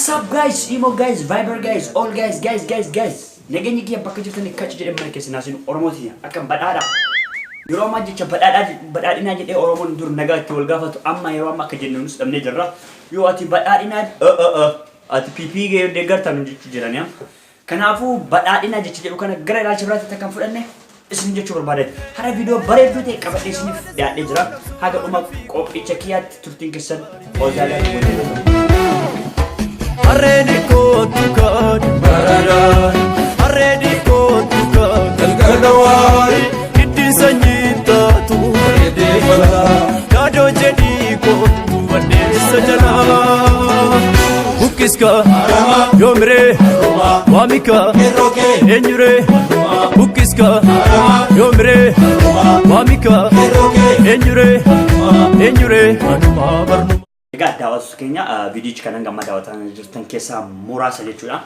What's up guys, Imo guys, Viber guys, all guys, guys, guys, guys. Nageenyi kiyya bakka jirtan kachi jedhee mana keessa naasinu Oromooti akkam badhaadha. Yeroo ammaa jecha badhaadhaa badhaadhinaa jedhee Oromoon dur nagaa itti wal gaafatu amma yeroo ammaa akka jennu nus dhabnee jirra. Yoo ati badhaadhinaa ati PP deeggartan jechuu jirani. Kanaafuu badhaadhinaa jecha jedhu kana gara ilaalcha biraatti akka hin fudhanne isin jechuu barbaadan. Hara viidiyoo bareedduu ta'e qabadhee isiniif dhiyaadhee jira. Haga dhuma qophicha kiyyaatti turtiin keessan Oozaalaa waliin. Harreeni kootu kaadhi baradaan, harreeni kootu kaadhi galgala waari, hiddi sanyii taatu bareedee balaa, yaadoo jedhii kootu badheessa jalaa. Bukkiska yoomiree waamika eenyuree, bukkiska yoomiree waamika eenyuree, eenyuree anumaa barnuma. Egaa daawwattoota keenya, viidiyichi kanan gammaa daawwataa jirtan keessaa muraasa jechuudha.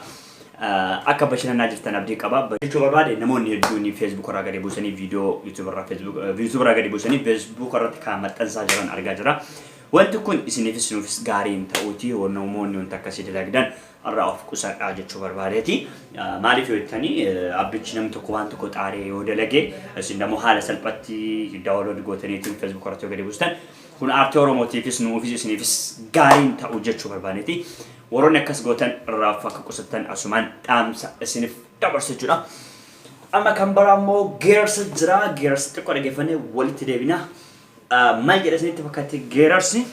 Akka bashannanaa jirtan abdii qaba. Jechuu barbaade, namoonni hedduun Facebook irraa gadi buusanii viidiyoo YouTube irraa, Facebook YouTube irraa gadi buusanii Facebook irratti kan maxxansaa jiran argaa jira. Wanti kun isiniifis nuufis gaarii hin ta'uuti, namoonni wanta akkasii dalagdan irraa of qusadhaa jechuu barbaadeeti. Maaliif yoo jettanii, abbichi namni tokko waan tokko xaaree yoo dalage, isin immoo haala salphatti download gootaniitiin Facebook irratti yoo gadi buustan, kun aartii Oromootiifis nuufis isiniifis gaariin ta'u jechuu barbaadeeti. Warroonni akkas gootan irraa of akka qusattan asumaan dhaamsa isiniif dabarsu jechuudha. Amma kan biraa immoo geerarsa jira. Geerarsa xiqqoo dhaggeeffannee walitti deebina. Maal jedha isinitti fakkaatti geerarsi?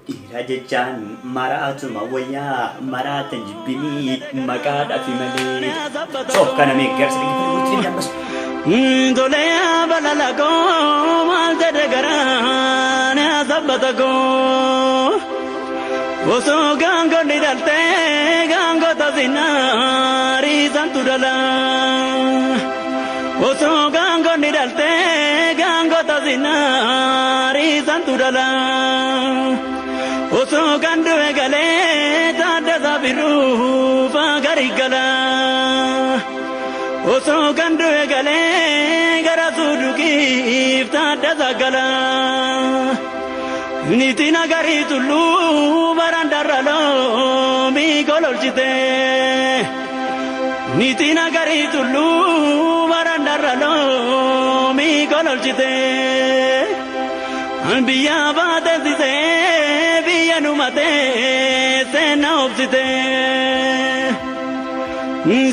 Dhiira jechaan maraatuma wayyaa, maraatan jibbinii maqaadhaafi malee. So kana mee geerarsa dhaggeeffannee walitti deebina ammas. Tolee, balala koo, maal jedhe garaan sabbata koo? Osoo gaangonni dhaltee gaangota sinaarii santu dhala. Osoo gaangonni dhaltee gaangota sinaarii santu dhala. Osoo kan du'e galee Taaddasaa Birruu faa gari gala. Osoo kan du'e galee gara suuduqiif Taaddasaa gala. Niitii nagarii tulluu barandarra loomii gololchite. Niitii nagarii tulluu barandarra loomii gololchite. Biyya baateessisee biyya numatee seenna obsite.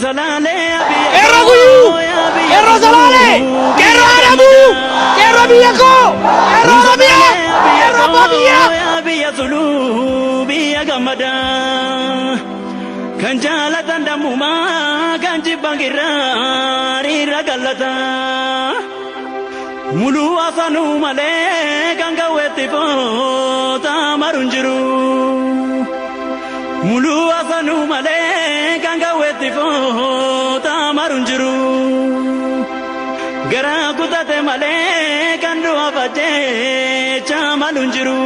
Salaalee. Qeerroo guyyuu! Qeerroo Salaalee! Qeerroo Adamuu! Qeerroo biyya koo! Qeerroo Oromiyaa! Qeerroo abbaa biyyaa! Biyya suluu biyya gammadaa, kan jaalatan dammumaa, kan jibban girraariirra gallata. Muluu asanuu malee kan gawweetti foota maru hin jiru. Muluu asanuu malee kan gawweetti foota maru hin jiru. Garaa kutate malee kan du'a fajecha malu hin jiru.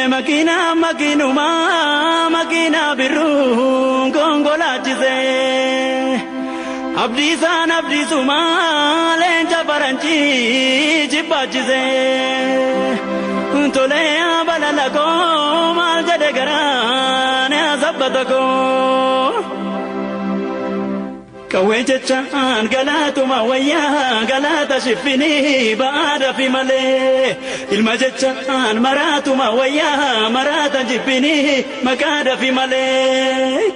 Makiina makiinuma makiina birruun konkolaachise. Abdiisaan abdiisuma leenca faranjii jibbaachise. Tolee, balala koo, maal jedhe garaan sabbata koo? Qawwee jechaan galaatuma wayyaa, galaata shiffinii ba'aadha fi malee. Ilma jechaan maraatuma wayyaa, maraata jibbinii maqaadha fi malee.